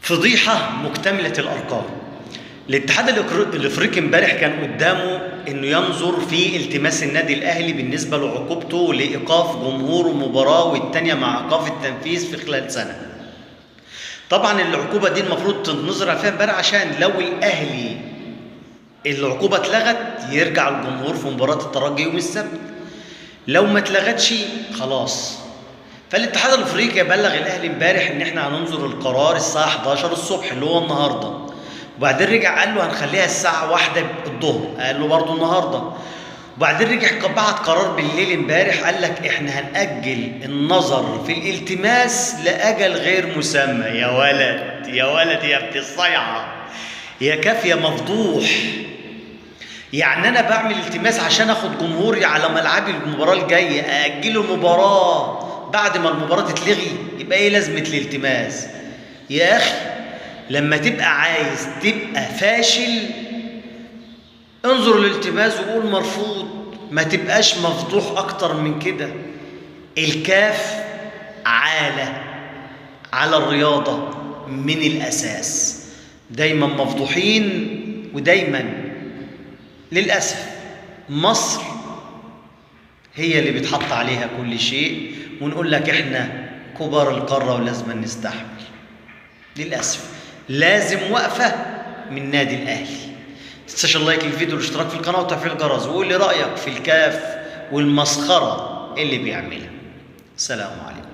فضيحة مكتملة الأرقام. الاتحاد الافريقي امبارح كان قدامه انه ينظر في التماس النادي الاهلي بالنسبة لعقوبته لايقاف جمهور مباراة والتانية مع ايقاف التنفيذ في خلال سنة. طبعا العقوبة دي المفروض تنظر فيها امبارح عشان لو الاهلي العقوبة اتلغت يرجع الجمهور في مباراة الترجي يوم السبت، لو ما اتلغتش خلاص. فالاتحاد الافريقي بلغ الاهلي امبارح ان احنا هننظر القرار الساعة 11 الصبح اللي هو النهارده، وبعدين رجع قال له هنخليها الساعة 1 الظهر، قال له برضه النهارده، وبعدين رجع بعت قرار بالليل امبارح قال لك احنا هنأجل النظر في الالتماس لأجل غير مسمى. يا ولد يا ولد يا ابن الصيعة يا كافية مفضوح. يعني انا بعمل التماس عشان اخد جمهوري على ملعبي المباراة الجاية، أأجله المباراة بعد ما المباراة تتلغي، يبقى ايه لازمة الالتماس؟ يا اخي لما تبقى عايز تبقى فاشل انظر للالتماس وقول مرفوض، ما تبقاش مفضوح اكتر من كده. الكاف عالة على الرياضة من الاساس، دايما مفضوحين، ودايما للاسف مصر هي اللي بيتحط عليها كل شيء، ونقول لك احنا كبار القارة ولازم نستحمل. للأسف لازم وقفة من نادي الأهلي. تنساش اللايك للفيديو والاشتراك في القناة وتفعيل الجرس، وقول لي رأيك في الكاف والمسخرة اللي بيعملها. سلام عليكم.